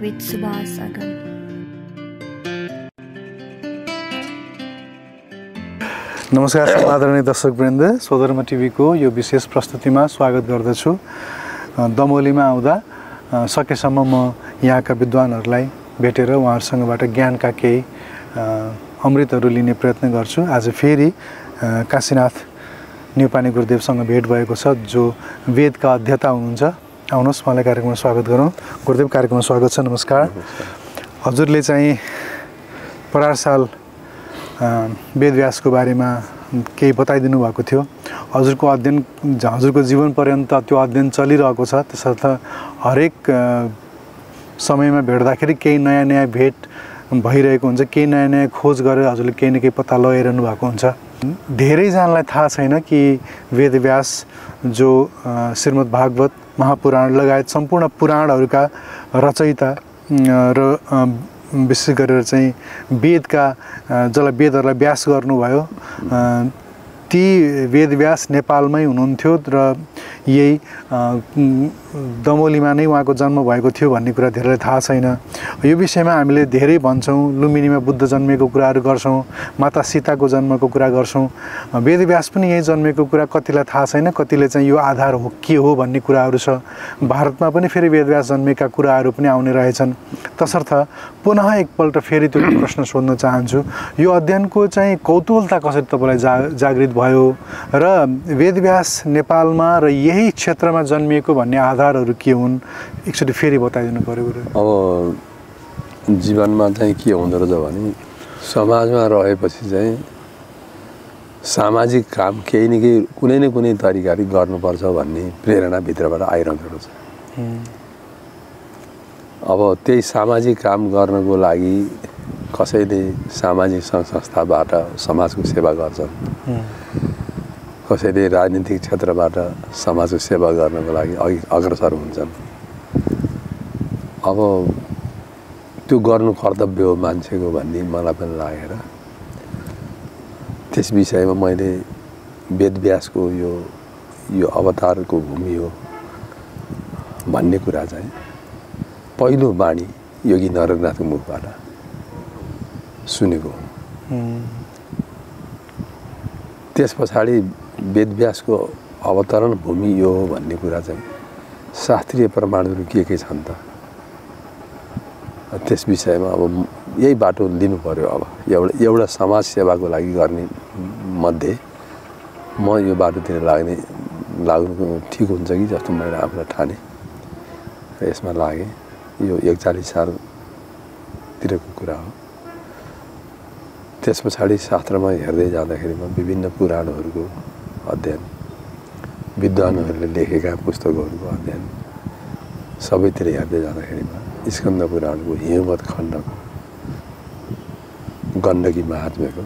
with Subhas Agam. नमस्कार आदरणीय दर्शकवृन्द, स्वधर्म टिभीको यो विशेष प्रस्तुतिमा स्वागत गर्दछु। दमोलीमा आउँदा सकेसम्म म यहाँका विद्वानहरूलाई भेटेर उहाँहरूसँगबाट ज्ञानका केही अमृतहरू लिने प्रयत्न गर्छु। आज फेरि काशीनाथ न्युपाने गुरुदेवसँग भेट भएको छ, जो वेदका अध्येता हुनुहुन्छ। आउनुहोस्, मलाई कार्यक्रममा स्वागत गरौँ। गुरुदेव, कार्यक्रममा स्वागत छ। नमस्कार। हजुरले चाहिँ परार साल वेदव्यासको बारेमा केही बताइदिनु भएको थियो। हजुरको अध्ययन, हजुरको जीवन पर्यन्त त्यो अध्ययन चलिरहेको छ, त्यसर्थ हरेक समयमा भेट्दाखेरि केही नयाँ नयाँ भेट भइरहेको हुन्छ, केही नयाँ नयाँ खोज गरेर हजुरले केही न केही पत्ता लगाइरहनु भएको हुन्छ। धेरैजनालाई थाहा छैन कि वेदव्यास जो श्रीमद् भागवत, महापुराण लगायत सम्पूर्ण पुराणहरूका रचयिता र विशेष गरेर चाहिँ वेदका जसलाई वेदहरूलाई व्यास गर्नुभयो, ती वेदव्यास नेपालमै हुनुहुन्थ्यो र यही दमोलीमा नै उहाँको जन्म भएको थियो भन्ने कुरा धेरैलाई थाहा छैन। यो विषयमा हामीले धेरै भन्छौँ। लुम्बिनीमा बुद्ध जन्मेको कुराहरू गर्छौँ, माता सीताको जन्मको कुरा गर्छौँ। वेदव्यास पनि यही जन्मेको कुरा कतिलाई थाहा छैन, कतिले चाहिँ यो आधार हो के हो भन्ने कुराहरू छ। भारतमा पनि फेरि वेदव्यास जन्मेका कुराहरू पनि आउने रहेछन्। तसर्थ पुनः एकपल्ट फेरि त्यो प्रश्न सोध्न चाहन्छु, यो अध्ययनको चाहिँ कौतूहलता कसरी तपाईँलाई जागृत भयो र वेदव्यास नेपालमा र यही क्षेत्रमा जन्मिएको भन्ने आधारहरू के हुन्, एकचोटि फेरि बताइदिनु पर्यो। अब जीवनमा चाहिँ के हुँदो रहेछ भने, समाजमा रहेपछि चाहिँ सामाजिक काम केही न केही कुनै न कुनै तरिकाले गर्नुपर्छ भन्ने प्रेरणा भित्रबाट आइरहँदो रहेछ। अब त्यही सामाजिक काम गर्नको लागि कसैले सामाजिक सङ्घ संस्थाबाट समाजको सेवा गर्छन्, कसैले राजनीतिक क्षेत्रबाट समाजको सेवा गर्नको लागि अग्रसर हुन्छन्। अब त्यो गर्नु कर्तव्य हो मान्छेको भन्ने मलाई पनि लागेर त्यस विषयमा मैले वेदव्यासको यो अवतारको भूमि हो भन्ने कुरा चाहिँ पहिलो बाणी योगी नरनाथको मुखबाट सुनेको हो। त्यस पछाडि वेदव्यासको अवतरण भूमि यो हो भन्ने कुरा चाहिँ शास्त्रीय प्रमाणहरू के छन् त, त्यस विषयमा अब यही बाटो लिनु पर्यो। अब एउटा समाज सेवाको लागि गर्ने मध्ये म यो बाटोतिर लाग्नु ठिक हुन्छ कि जस्तो मैले आफूलाई ठाने र यसमा लागेँ। यो 41 सालतिरको कुरा हो। त्यस पछाडि शास्त्रमा हेर्दै जाँदाखेरिमा विभिन्न पुराणहरूको अध्ययन, विद्वानहरूले लेखेका पुस्तकहरूको अध्ययन, सबैतिर हेर्दै जाँदाखेरिमा स्कन्द पुराणको हिमवत खण्डको गण्डकी महात्म्यको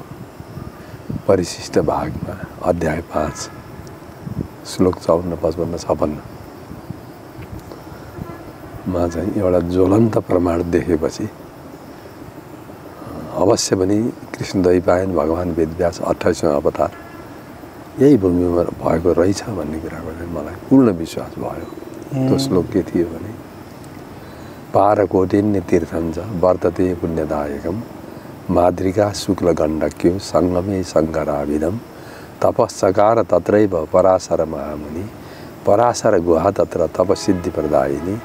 परिशिष्ट भागमा अध्याय 5 श्लोक 54, 55, 56 मा चाहिँ एउटा ज्वलन्त प्रमाण देखेपछि अवश्य पनि कृष्णद्वैपायन भगवान् वेदव्यास 28औं अवतार यही भूमिमा भएको रहेछ भन्ने कुराको चाहिँ मलाई पूर्ण विश्वास भयो। त्यो श्लोक के थियो भने, पारकोटिन्य तीर्थं च वर्तते पुण्यदायकं माद्रिका शुक्ल गण्डक्यो सङ्गमे शङ्कराभिधं तपश्चकार तत्रैव पराशर महामुनि पराशर गुहा तत्र तपसिद्धि प्रदायिनी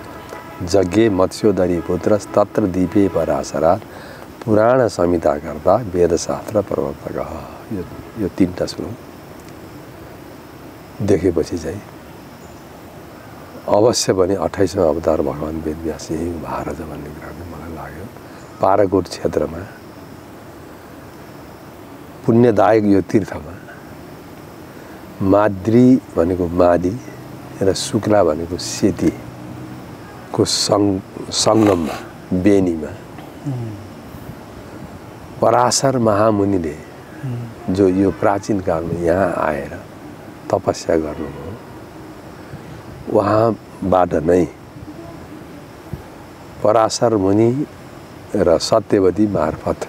यज्ञे मत्स्योदरी पुत्रस्तत्र दीपे पराशरा पुराण संहिताकर्ता वेदशास्त्र प्रवर्तक। यो 3टा श्लोक देखेपछि चाहिँ अवश्य पनि 28औं अवतार भगवान् वेदव्यास यही भारत भन्ने कुरा पनि मलाई लाग्यो। पारकोट क्षेत्रमा पुण्यदायक यो तीर्थमा माद्री भनेको मादी र शुक्ला भनेको सेतीको सङ्गममा, बेनीमा पराशर महामुनिले जो यो प्राचीन कालमा यहाँ आएर तपस्या गर्नुभयो, उहाँबाट नै पराशर मुनि र सत्यवती मार्फत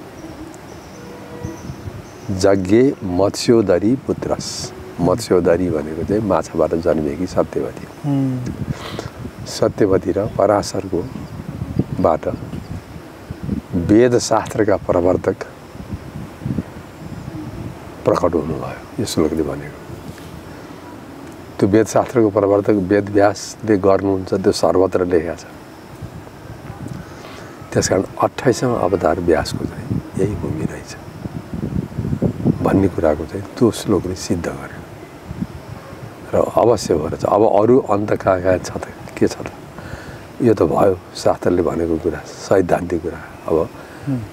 यज्ञे मत्स्योदरी पुत्रस, मत्स्योदरी भनेको चाहिँ माछाबाट जन्मेकी सत्यवती, सत्यवती र पराशरको बाट वेदशास्त्रका प्रवर्तक प्रकट हुनुभयो यो श्लोकले भनेको। त्यो वेदशास्त्रको प्रवर्तक वेदव्यासले गर्नुहुन्छ, त्यो सर्वत्र लेखेको छ। त्यसकारण 28औं अवतार व्यासको चाहिँ यही भूमि रहेछ भन्ने कुराको चाहिँ त्यो श्लोकले सिद्ध गर्यो र अवश्य भएर छ। अब अरू अन्त कहाँ छ त, के छ त? यो त भयो शास्त्रले भनेको कुरा, सैद्धान्तिक कुरा। अब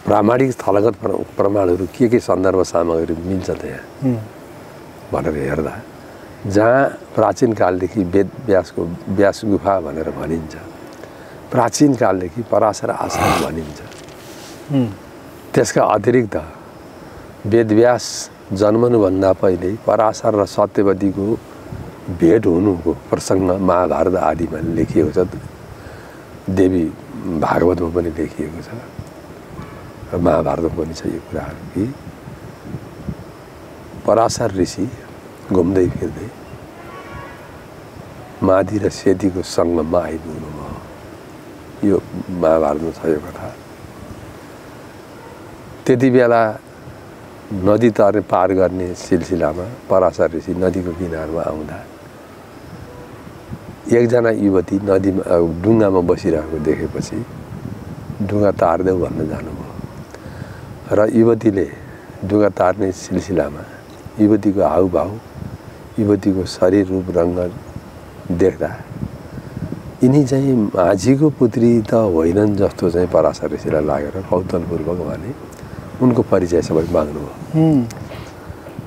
प्रामाणिक स्थलगत प्रमाणहरू के सन्दर्भ सामग्री मिल्छ त यहाँ भनेर हेर्दा, जहाँ प्राचीन कालदेखि वेद व्यास गुफा भनेर भनिन्छ, प्राचीन कालदेखि पराशर आश्रम भनिन्छ। त्यसका अतिरिक्त वेदव्यास जन्मनुभन्दा पहिले पराशर र सत्यवतीको भेट हुनुको प्रसङ्ग महाभारत आदिमा लेखिएको छ। देवी भागवतमा पनि लेखिएको छ र महाभारतमा पनि छ यो कुराहरू कि पराशर ऋषि घुम्दै फिर्दै माधी र सेतीको सङ्गममा आइपुग्नुभयो। यो महाभारतमा छ यो कथा। त्यति बेला नदी तर्ने पार गर्ने सिलसिलामा पराशर ऋषि नदीको किनारमा आउँदा एकजना युवती नदीमा डुङ्गामा बसिरहेको देखेपछि डुङ्गा तार्देऊ भन्न जानुभयो र युवतीले डुङ्गा तार्ने सिलसिलामा युवतीको हाउभाउ, युवतीको शरीर रूप रङ्ग देख्दा यिनी चाहिँ माझीको पुत्री त होइनन् जस्तो चाहिँ पराशर ऋषिलाई लागेर कौतूहलपूर्वक उहाँले उनको परिचय सबै माग्नुभयो।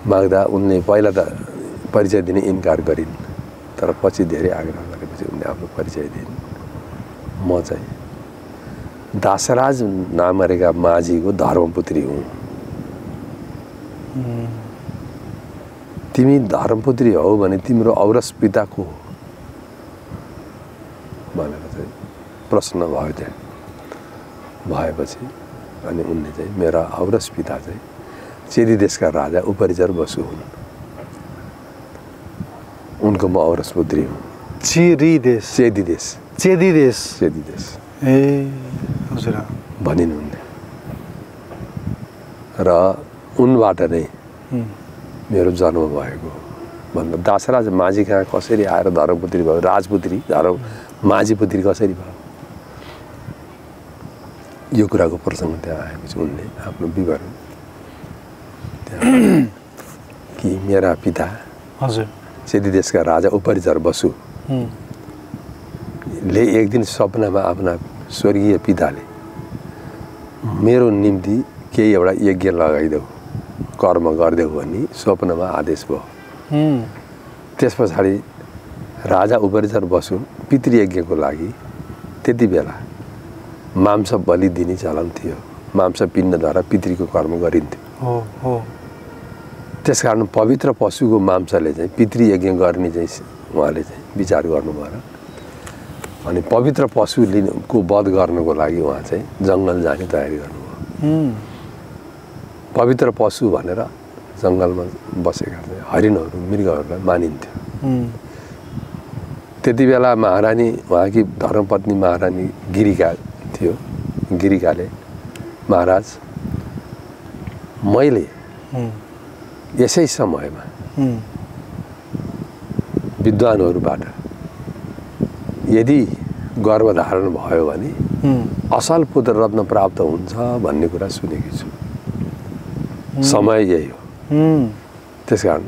माग्दा उनले पहिला त परिचय दिने इन्कार गरिन्, तर पछि धेरै आग्रह गरेपछि उनले आफ्नो परिचय दिइन्। म चाहिँ दासराज नामरेका माझीको धर्मपुत्री हुँ। तिमी धर्मपुत्री हौ भने तिम्रो औरस पिता को हो भनेर चाहिँ प्रश्न भयो। त्यहाँ भएपछि अनि उनले चाहिँ मेरा औरस पिता चाहिँ चेदी देशका राजा उपरिचर बसु हुन्, उनको म औरस पुत्री हुँ। चेदी देश ए हजुर भनिन् उनले। र उनबाट नै मेरो जन्म भएको भन्दा दासराज माझी कहाँ कसरी आएर धर्मपुत्री भयो, राजपुत्री माझी पुत्री कसरी भयो, यो कुराको प्रसङ्ग त्यहाँ आएपछि उनले आफ्नो विवरण कि मेरा पिता हजुर चेदी देशका राजा उपरिचर बसु ले एक दिन सपनामा आफ्ना स्वर्गीय पिताले मेरो निम्ति केही एउटा यज्ञ लगाइदेऊ, कर्म गरिदेऊ भन्ने स्वप्नमा आदेश भयो। त्यस पछाडि राजा उपरिचर बसु पितृयज्ञको लागि त्यति बेला मांस बलि दिने चलन थियो। मांस पिण्डद्वारा पितृको कर्म गरिन्थ्यो। त्यसकारण पवित्र पशुको मांसले चाहिँ पितृयज्ञ गर्ने चाहिँ उहाँले चाहिँ विचार गर्नुभयो। अनि पवित्र पशुको वध गर्नको लागि उहाँ चाहिँ जङ्गल जाने तयारी गर्नुभयो। पवित्र पशु भनेर जङ्गलमा बसेका हरिणहरू, मृगहरूलाई मानिन्थ्यो। त्यति बेला महारानी, उहाँकी धर्मपत्नी महारानी गिरिका थियो। गिरिकाले महाराज मैले यसै समयमा विद्वानहरूबाट यदि गर्भधारण भयो भने असल पुत्र रत्न प्राप्त हुन्छ भन्ने कुरा सुनेकी छु। समय यही हो। त्यसकारण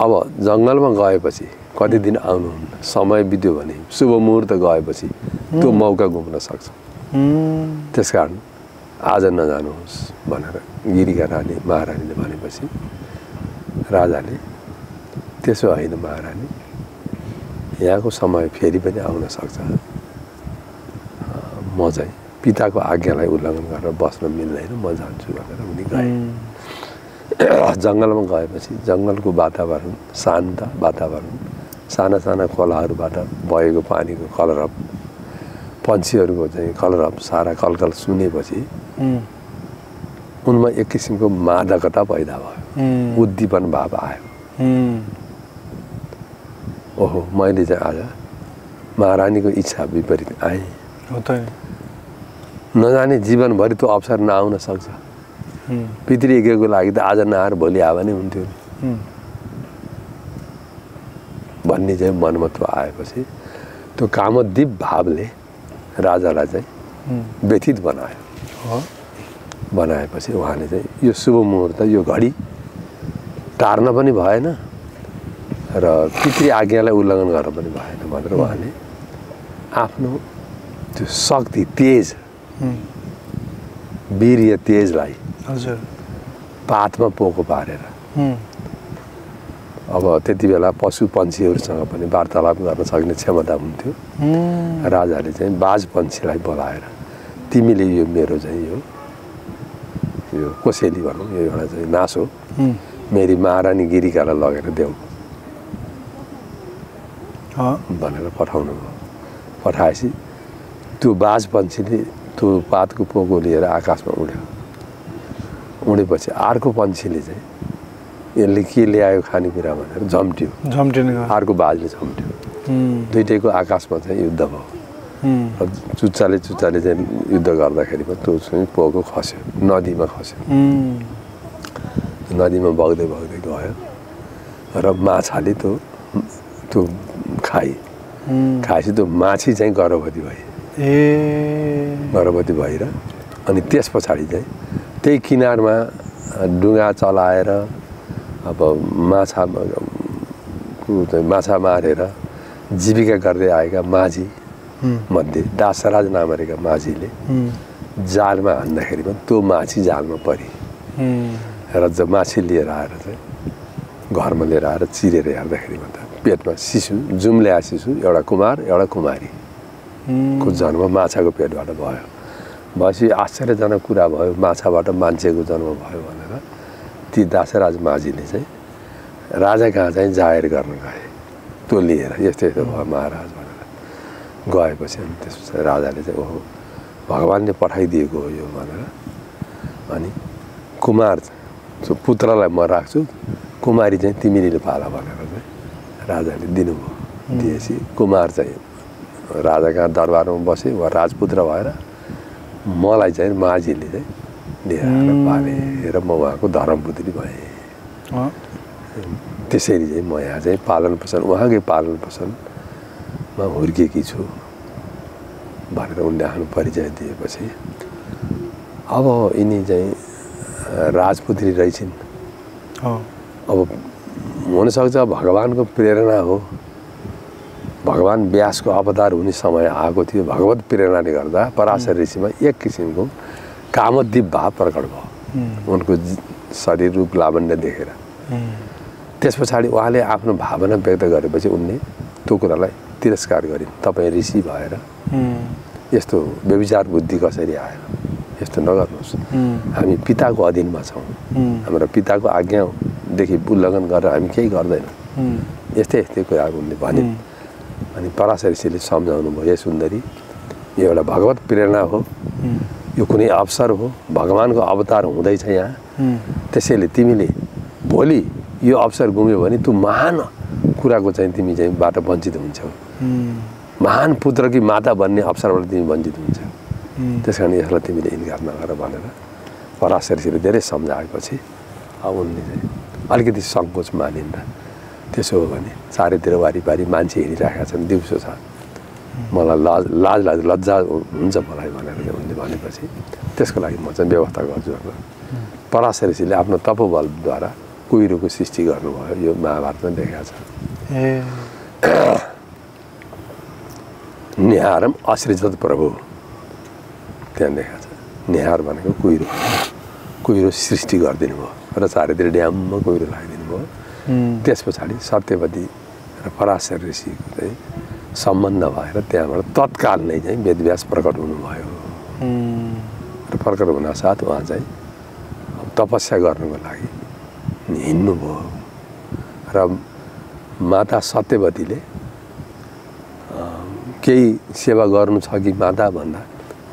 अब जङ्गलमा गएपछि कति दिन आउनुहुन्न, समय बित्यो भने शुभ मुहुर्त गएपछि त्यो मौका गुम्न सक्छ। त्यसकारण आज नजानुहोस् भनेर गिरिका रानी महारानीले भनेपछि राजाले त्यसो होइन महारानी, यहाँको समय फेरि पनि आउन सक्छ, म चाहिँ पिताको आज्ञालाई उल्लङ्घन गरेर बस्न मिल्दैन, म जान्छु भनेर उनी गए। जङ्गलमा गएपछि जङ्गलको वातावरण शान्त वातावरण, साना साना खोलाहरूबाट बगेको पानीको कलरब, पन्छीहरूको चाहिँ कलरब सारा कलकल सुनेपछि उनमा एक किसिमको मादकता पैदा भयो, उद्दीपन भाव आयो। ओहो, मैले चाहिँ आज महारानीको इच्छा विपरीत आएँ। नजाने जीवनभरि त्यो अवसर नआउन सक्छ। पितृ यज्ञको लागि त आज नआएर भोलि आयो भने हुन्थ्यो नि भन्ने चाहिँ मनमा त्यो आएपछि त्यो कामोद्दीप भावले राजालाई चाहिँ व्यथित बनाएपछि उहाँले चाहिँ यो शुभ मुहुर्त यो घडी टार्न पनि भएन र पितृ आज्ञालाई उल्लङ्घन गर्न पनि भएन भनेर उहाँले आफ्नो त्यो शक्ति तेज वीर्य तेजलाई पातमा पोको पारेर अब त्यति बेला पशु पन्छीहरूसँग पनि वार्तालाप गर्न सक्ने क्षमता हुन्थ्यो। राजाले चाहिँ बाज पन्छीलाई बोलाएर तिमीले यो मेरो चाहिँ यो कोसेली भनौँ यो एउटा चाहिँ नासो मेरी महारानी गिरिकालाई लगेर देऊ भनेर पठाउनु भयो। पठाएपछि त्यो बाज पन्छीले त्यो पातको पोको लिएर आकाशमा उड्यो। उडेपछि अर्को पन्छीले चाहिँ यसले के ल्यायो खानेकुरा भनेर झम्ट्यो अर्को बाजले झम्ट्यो। दुइटैको आकाशमा चाहिँ युद्ध भयो। चुच्चाले चाहिँ युद्ध गर्दाखेरि त्यो चाहिँ पोको खस्यो नदीमा खस्यो। नदीमा बग्दै गयो र माछाले त्यो खाएपछि त्यो माछी चाहिँ गर्भवती भए गर्भवती भएर अनि त्यस पछाडि चाहिँ त्यही किनारमा डुङ्गा चलाएर अब माछा मारेर जीविका गर्दै आएका माझी मध्ये दासराज नामरेका माझीले जालमा हान्दाखेरिमा त्यो माछी जालमा परी र जब माछी लिएर आएर चाहिँ घरमा लिएर आएर चिरेर हेर्दाखेरिमा त पेटमा शिशु जुम्ल्या शिशु एउटा कुमार एउटा कुमारीको जन्म माछाको पेटबाट भयो। भएपछि आश्चर्यजनक कुरा भयो माछाबाट मान्छेको जन्म भयो भनेर ती दासराज माझीले चाहिँ राजा कहाँ चाहिँ जाहेर गर्न गए त्यो लिएर यस्तो भयो महाराज भनेर गएपछि अनि त्यसपछि राजाले चाहिँ ओहो भगवान्ले पठाइदिएको हो यो भनेर अनि कुमार पुत्रलाई म राख्छु कुमारी चाहिँ तिमीले पाला भनेर चाहिँ राजाले दिनुभयो। दिएपछि कुमार चाहिँ राजा कहाँ दरबारमा बसे वा राजपुत्र भएर मलाई चाहिँ माझीले चाहिँ लिएर पाले र म उहाँको धर्मपुत्री भएँ। त्यसरी चाहिँ म यहाँ चाहिँ पालन पोषण उहाँकै पालन पोषणमा हुर्केकी छु भनेर उनले आफ्नो परिचय दिएपछि अब यिनी चाहिँ राजपुत्री रहेछन्। अब हुनसक्छ भगवान्को प्रेरणा हो भगवान् व्यासको अवतार हुने समय आएको थियो। भगवत प्रेरणाले गर्दा पराशर ऋषिमा एक किसिमको कामोद्दीप भाव प्रकट भयो उनको शरीर रूप लावण्य देखेर। त्यस पछाडि उहाँले आफ्नो भावना व्यक्त गरेपछि उनले त्यो कुरालाई तिरस्कार गरिन्। तपाईँ ऋषि भएर यस्तो व्यभिचार बुद्धि कसरी आयो यस्तो नगर्नुहोस् हामी पिताको अधीनमा छौँ हाम्रो पिताको आज्ञादेखि उल्लङ्घन गरेर हामी केही गर्दैनौँ यस्तै कुराहरू उनले भनिन्। अनि पराशर ऋषिले सम्झाउनु भयो ए सुन्दरी यो एउटा भगवत प्रेरणा हो यो कुनै अवसर हो भगवान्को अवतार हुँदैछ यहाँ त्यसैले तिमीले भोलि यो अवसर गुम्यो भने तँ महान कुराको चाहिँ तिमी चाहिँ बाट वञ्चित हुन्छौ महान पुत्रकी माता बन्ने अवसरबाट तिमी वञ्चित हुन्छौ त्यस कारण यसलाई तिमीले इन्कार नगर भनेर पराशर ऋषिले धेरै सम्झाएपछि अब उनले चाहिँ अलिकति सङ्कोच मानिन् र त्यसो हो भने चारैतिर वारिपारि मान्छे हिँडिराखेका छन् दिउँसो छ मलाई लाज लज्जा हुन्छ मलाई भनेर उनले भनेपछि त्यसको लागि म चाहिँ व्यवस्था गर्छु भनेर पराशर ऋषिले आफ्नो तपोबलद्वारा कुहिरोको सृष्टि गर्नुभयो। यो महाभारतमा देखाएको छ। निहारम असृजत प्रभु त्यहाँ देखाएको छ। निहार भनेको कुहिरो सृष्टि गरिदिनु भयो र चारैतिर ड्याममा कुहिरो लगाइदिनु भयो। त्यस पछाडि सत्यवती र पराशर ऋषिको चाहिँ सम्बन्ध भएर त्यहाँबाट तत्काल नै चाहिँ वेदव्यास प्रकट हुनुभयो र प्रकट हुनासाथ उहाँ चाहिँ तपस्या गर्नुको लागि हिँड्नुभयो र माता सत्यवतीले केही सेवा गर्नु छ कि माता भन्दा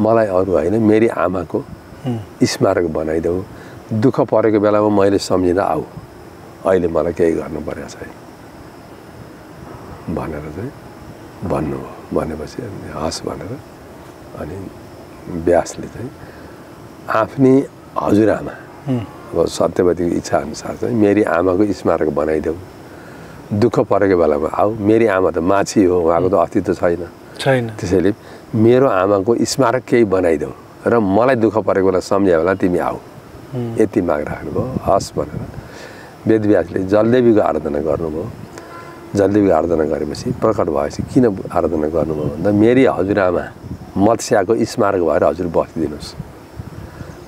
मलाई अरू होइन मेरी आमाको स्मारक बनाइदेऊ दुःख परेको बेलामा मैले सम्झिँदा आऊ अहिले मलाई केही गर्नु परेको छैन भनेर चाहिँ भन्नुभयो। भनेपछि हस् भनेर अनि व्यासले चाहिँ आफ्नी हजुरआमा अब सत्यवतीको इच्छा अनुसार चाहिँ मेरी आमाको स्मारक बनाइदेऊ, दुःख परेको बेलामा आऊ, मेरी आमा त माछी हो, उहाँको त अस्तित्व छैन, त्यसैले मेरो आमाको स्मारक केही बनाइदेऊ र मलाई दुःख परेको बेला सम्झ्या बेला तिमी आऊ, यति माग राख्नुभयो। हस् भनेर वेदव्यासले जलदेवीको आराधना गर्नुभयो। जलदेवीको आराधना गरेपछि प्रकट भएपछि किन आराधना गर्नुभयो भन्दा मेरी हजुरआमा मत्स्याको स्मारक भएर हजुर बसिदिनुहोस्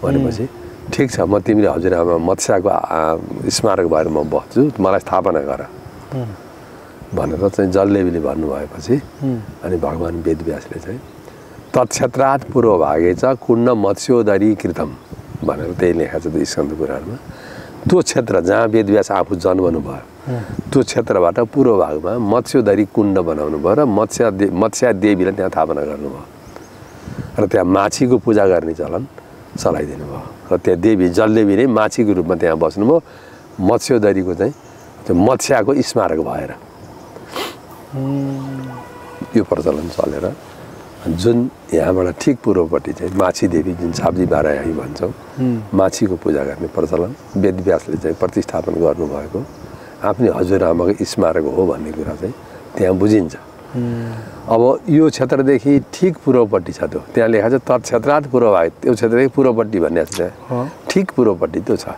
भनेपछि ठिक छ, म तिमीले हजुरआमा मत्स्याको स्मारक भएर म बस्छु, मलाई स्थापना गर भनेर चाहिँ जलदेवीले भन्नुभएपछि अनि भगवान् वेदव्यासले चाहिँ तत्क्षेत्रात् पूर्व भागे च कुण्ड मत्स्योदरी कृतम भनेर त्यही लेखेको छ स्कन्द पुराणमा। त्यो क्षेत्र जहाँ वेदव्यास आफू जन्मनु भयो त्यो क्षेत्रबाट पूर्व भागमा मत्स्योदरी कुण्ड बनाउनु भयो र मत्स्या देवीलाई त्यहाँ स्थापना गर्नुभयो र त्यहाँ माछीको पूजा गर्ने चलन चलाइदिनु भयो र त्यहाँ देवी जलदेवी नै माछीको रूपमा त्यहाँ बस्नुभयो। मत्स्योदरीको चाहिँ त्यो मत्स्याको स्मारक भएर यो प्रचलन चलेर जुन यहाँबाट ठिक पूर्वपट्टि चाहिँ माछी देवी जुन छाब्जी बाराही भन्छौँ माछीको पूजा गर्ने प्रचलन वेदव्यासले चाहिँ प्रतिस्थापन गर्नुभएको आफ्नै हजुरआमाको स्मारक हो भन्ने कुरा चाहिँ त्यहाँ बुझिन्छ। अब यो क्षेत्रदेखि ठिक पूर्वपट्टि छ त्यो, त्यहाँ लेखा छ तत्क्षेत्रात् पूर्व भाग, त्यो क्षेत्रदेखि पूर्वपट्टि भन्ने छ त्यहाँ ठिक पूर्वपट्टि त्यो छ।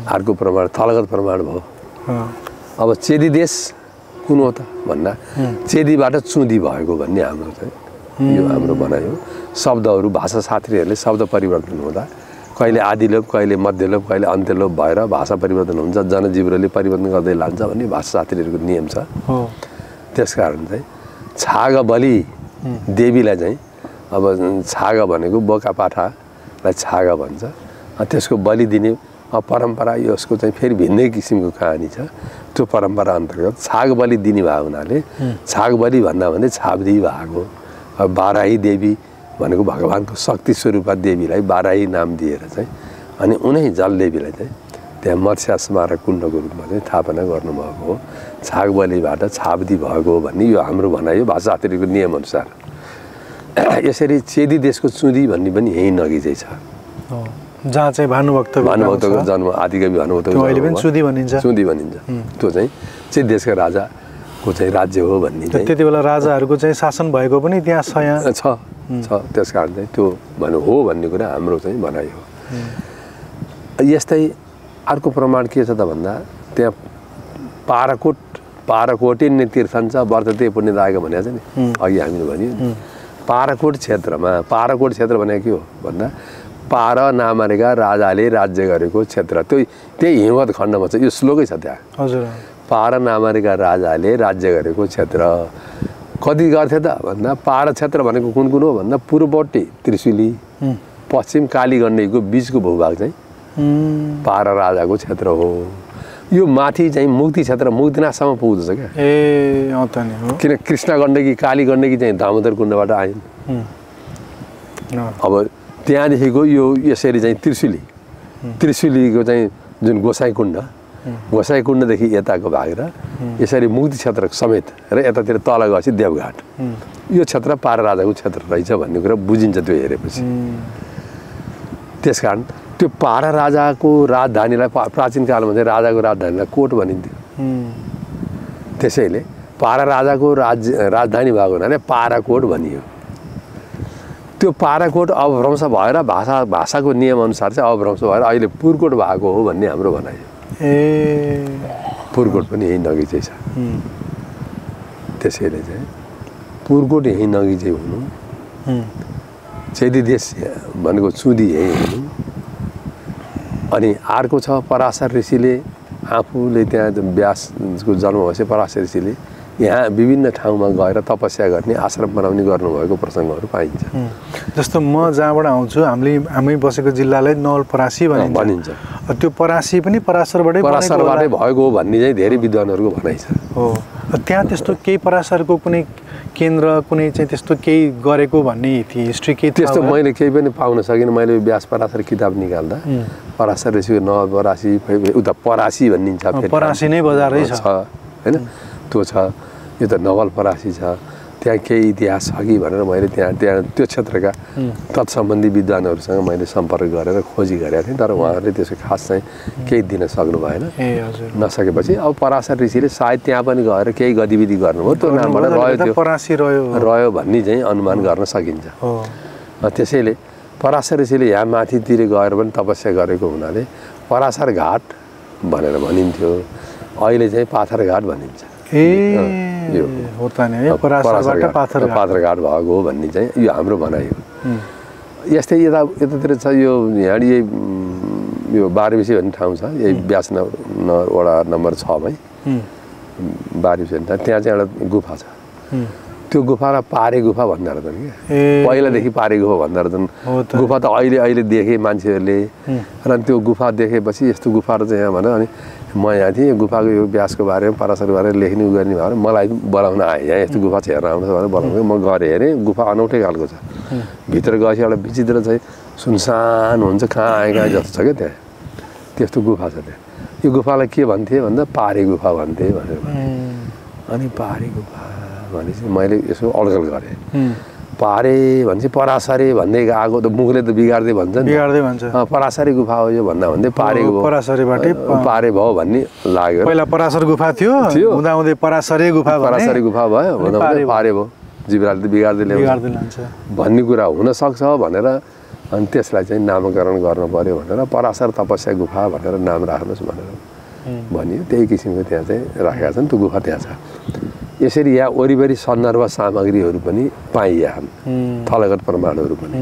अर्को प्रमाण थलगत प्रमाण भयो। अब चेदी देश कुन हो त भन्दा चेदीबाट चुदी भएको भन्ने हाम्रो चाहिँ यो हाम्रो भनाइ हो। शब्दहरू भाषाशास्त्रीहरूले शब्द परिवर्तन हुँदा कहिले आदिलोप, कहिले मध्यलोप, कहिले अन्त्यलोप भएर भाषा परिवर्तन हुन्छ, जनजीवहरूले परिवर्तन गर्दै लान्छ भन्ने भाषाशास्त्रीहरूको नियम छ। त्यसकारण चाहिँ छाग बलि देवीलाई चाहिँ अब छाग भनेको बोका पाठालाई छाग भन्छ, त्यसको बलि दिने परम्परा यसको चाहिँ फेरि भिन्नै किसिमको कहानी छ। त्यो परम्परा अन्तर्गत छाग बलि दिने भएको हुनाले छाग बलि भन्दा भन्दै छाब्दी भएको बाराही देवी भनेको भगवान्को शक्ति स्वरूपा देवीलाई बाराही नाम दिएर चाहिँ अनि उनै जलदेवीलाई चाहिँ त्यहाँ मत्स्य स्मारक कुण्डको रूपमा चाहिँ स्थापना गर्नुभएको हो। छाग बलिबाट छाब्दी भएको हो भन्ने यो हाम्रो भनाइ हो भाषाशास्त्रीको नियमअनुसार। यसरी चेदी देशको चुदी भन्ने पनि यहीँ नगिजै छ, जहाँ चाहिँ भानुभक्तको जन्म आदिकवि भानुभक्तको अहिले पनि चुदी भनिन्छ। चुदी भनिन्छ। त्यो चाहिँ चेदी देशका राजाको चाहिँ राज्य हो भन्ने चाहिँ त्यति बेला राजाहरूको चाहिँ शासन भएको पनि त्यहाँ छ। त्यस कारण चाहिँ त्यो हो भन्ने कुरा हाम्रो चाहिँ भनाइ हो। यस्तै अर्को प्रमाण के छ त भन्दा त्यहाँ पाराकोटिन्य तीर्थन्छ वर्तते पुण्यदायक भनेको छ नि, अघि हामीले भन्यो। पाराकोट क्षेत्र भनेको के हो भन्दा पार नामरेका राजाले राज्य गरेको क्षेत्र, त्यही हिमवत खण्डमा छ। यो श्लोकै छ त्यहाँ। हजुर, पार नामरेका राजाले राज्य गरेको क्षेत्र कति गर्थे त भन्दा पार क्षेत्र भनेको कुन कुन हो भन्दा पूर्वपट्टि त्रिशुली, पश्चिम कालीगण्डकीको बिचको भूभाग चाहिँ पार राजाको क्षेत्र हो। यो माथि चाहिँ मुक्ति क्षेत्र मुक्तिनाथसम्म पुग्दछ क्या। किन कृष्ण गण्डकी काली गण्डकी चाहिँ दामोदर कुण्डबाट आइन्। अब त्यहाँदेखिको यो यसरी चाहिँ त्रिशुलीको चाहिँ जुन गोसाई कुण्डदेखि यताको भाग र यसरी मुक्ति क्षेत्र समेत र यतातिर तल गएपछि देवघाट, यो क्षेत्र पार राजाको क्षेत्र रहेछ भन्ने कुरा बुझिन्छ त्यो हेरेपछि। त्यसकारण त्यो पार राजाको राजधानीलाई प्राचीन कालमा चाहिँ राजाको राजधानीलाई कोट भनिन्थ्यो। त्यसैले पार राजाको राजधानी भएको हुनाले पाराकोट भनियो। त्यो पाराकोट अवभ्रंश भएर भाषाको नियमअनुसार चाहिँ अवभ्रंश भएर अहिले पुरकोट भएको हो भन्ने हाम्रो भनाइ हो। पुरकोट पनि यही नगिचै छ। त्यसैले चाहिँ पुरकोट यही नगिचै हुनु, चेदी देश भनेको चुदी यही हुनु। अनि अर्को छ पराशर ऋषिले आफूले त्यहाँ व्यासको जन्म भएपछि पराशर ऋषिले यहाँ विभिन्न ठाउँमा गएर तपस्या गर्ने आश्रम बनाउने गर्नुभएको प्रसङ्गहरू पाइन्छ। जस्तो म जहाँबाट आउँछु हामी बसेको जिल्लालाई नवलपरासी भनिन्छ। त्यो परासी पनि पराशरबाटै भएको हो भन्ने चाहिँ धेरै विद्वानहरूको भनाइ छ। हो, त्यहाँ त्यस्तो केही पराशरको कुनै केन्द्र कुनै चाहिँ त्यस्तो केही गरेको भन्ने हिस्ट्री केही त्यस्तो मैले केही पनि पाउन सकिनँ। मैले व्यास पराशर किताब निकाल्दा पराशर ऋषिको नवलपरासी उता परासी भनिन्छ, परासी नै बजारै छ होइन। त्यो छ, यो त नवलपरासी छ। त्यहाँ केही इतिहास छ कि भनेर मैले त्यहाँ त्यो क्षेत्रका तत्सम्बन्धी विद्वानहरूसँग मैले सम्पर्क गरेर खोजी गरेको थिएँ, तर उहाँहरूले त्यसको खास चाहिँ केही दिन सक्नु भएन। नसकेपछि अब पराशर ऋषिले सायद त्यहाँ पनि गएर केही गतिविधि गर्नुभयो, त्यो नामबाट रह्यो भन्ने चाहिँ अनुमान गर्न सकिन्छ। त्यसैले पराशर ऋषिले यहाँ माथितिर गएर पनि तपस्या गरेको हुनाले पराशर घाट भनेर भनिन्थ्यो, अहिले चाहिँ पाथर घाट भनिन्छ। पाथर घाट भएको हो भन्ने चाहिँ यो हाम्रो भनाइ हो। यस्तै यतातिर छ यो यहाँ यो बारबिसे भन्ने ठाउँ छ, यही व्यास वडा नम्बर 6मै बारबिसे भन्ने त्यहाँ चाहिँ एउटा गुफा छ। त्यो गुफालाई पारे गुफा भन्दो रहेछन् क्या, पहिलादेखि पारे गुफा भन्दो रहेछन्। गुफा त अहिले देखे मान्छेहरूले, र त्यो गुफा देखेपछि यस्तो गुफा चाहिँ यहाँ भन्यो। अनि म यहाँ थिएँ, गुफाको यो व्यासको बारेमा पराशरको बारेमा लेख्ने गर्ने भएर मलाई बोलाउन आएँ, यहाँ यस्तो गुफा छ हेरेर आउनुहोस् भनेर बोलाउनु। म गएर हेरेँ, गुफा अनौठै खालको छ। भित्र गएपछि एउटा विचित्र चाहिँ सुनसान हुन्छ, कहाँ आएँ जस्तो छ क्या त्यहाँ, त्यस्तो गुफा छ त्यहाँ। यो गुफालाई के भन्थे भन्दा पारे गुफा भन्थे भनेर। अनि पारे गुफा भनेपछि मैले यसो अड्कल गरेँ। पारे भनेपछि पराशरे भन्दै आएको त मुखले त बिगार्दै भन्छ, पराशरे गुफा हो यो भन्दा भन्दै पारे पराशरेबाटै पारे भयो भन्ने लाग्यो। पहिला पराशर गुफा थियो, हुँदा हुँदै पराशरे गुफा भयो, हुँदा हुँदै पारे भयो, जीवराले त बिगार्दै ल्याउँछ भन्ने कुरा हुनसक्छ भनेर अनि त्यसलाई चाहिँ नामकरण गर्नु पर्यो भनेर पराशर तपस्या गुफा भनेर नाम राख्नुहोस् भनेर भनियो। त्यही किसिमको त्यहाँ चाहिँ राखेका छन्, त्यो गुफा त्यहाँ छ। यसरी यहाँ वरिपरि सन्दर्भ सामग्रीहरू पनि पाइएछन्, थलगत प्रमाणहरू पनि।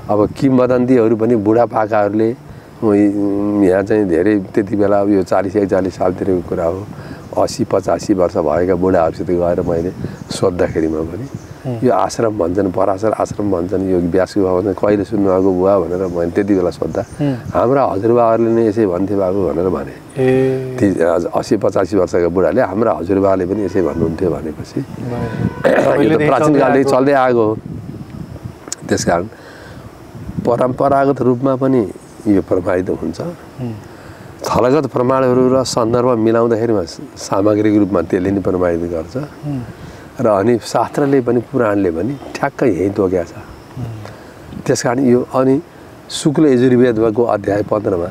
अब किंवदन्तीहरू पनि बुढापाकाहरूले यहाँ चाहिँ धेरै त्यति बेला यो 40-41 सालतिरको कुरा हो, 80-85 वर्ष भएका बुढाहरूसित गएर मैले सोद्धाखेरिमा पनि यो आश्रम भन्छन्, पराशर आश्रम भन्छन्, यो व्यास गुफा भन्छन्, कहिले सुन्नुभएको बुवा भनेर मैले त्यति बेला सोद्धा हाम्रा हजुरबाहरूले नै यसै भन्थे बाबु भनेर भने। 80-85 वर्षका बुढाले हाम्रा हजुरबाले पनि यसै भन्नुहुन्थ्यो भनेपछि यो त प्राचीनकालदेखि चल्दै आएको हो। त्यसकारण परम्परागत रूपमा पनि यो प्रमाणित हुन्छ। थलगत प्रमाणहरू र सन्दर्भ मिलाउँदाखेरिमा सामग्रिक रूपमा त्यसले नै प्रमाणित गर्छ। र अनि शास्त्रले पनि पुराणले पनि ठ्याक्कै यहीँ तोकेको छ। त्यसकारण यो अनि शुक्ल यजुर्वेदको अध्याय 15मा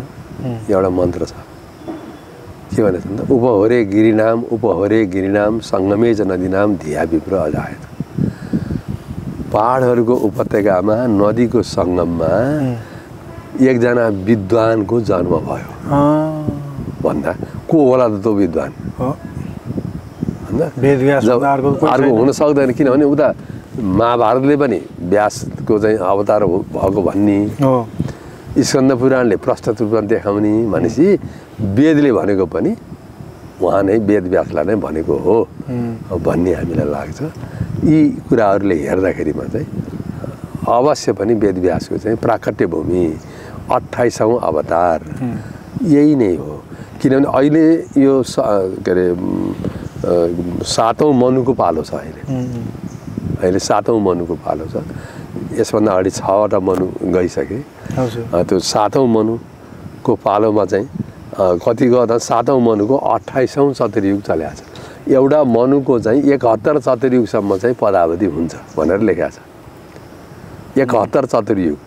एउटा मन्त्र छ, के भनेछ भन्दा उपहरे गिरिनाम सङ्गमे च नदीनाम धिया विप्र अजायत। पहाडहरूको उपत्यकामा नदीको सङ्गममा एकजना विद्वानको जन्म भयो भन्दा को होला त त्यो विद्वान? अर्को हुन सक्दैन, किनभने उता महाभारतले पनि व्यासको चाहिँ अवतार भएको भन्ने, स्कन्द पुराणले प्रष्ट रूपमा देखाउने भनेपछि वेदले भनेको पनि उहाँ नै वेद व्यासलाई नै भनेको हो भन्ने हामीलाई लाग्छ। यी कुराहरूले हेर्दाखेरिमा चाहिँ अवश्य पनि वेद व्यासको चाहिँ प्राकट्य भूमि 28औं अवतार यही नै हो। किनभने अहिले यो के अरे 7औं मनुको पालो छ, अहिले 7औं मनुको पालो छ। यसभन्दा अगाडि 6वटा मनु गइसके। त्यो 7औं मनुको पालोमा चाहिँ कति गर्दा 7औं मनुको 28औं चतुर्युग चलेको छ। एउटा मनुको चाहिँ 71 चतुर्युगसम्म चाहिँ पदावधि हुन्छ भनेर लेखेको छ। 71 चतुर्युग,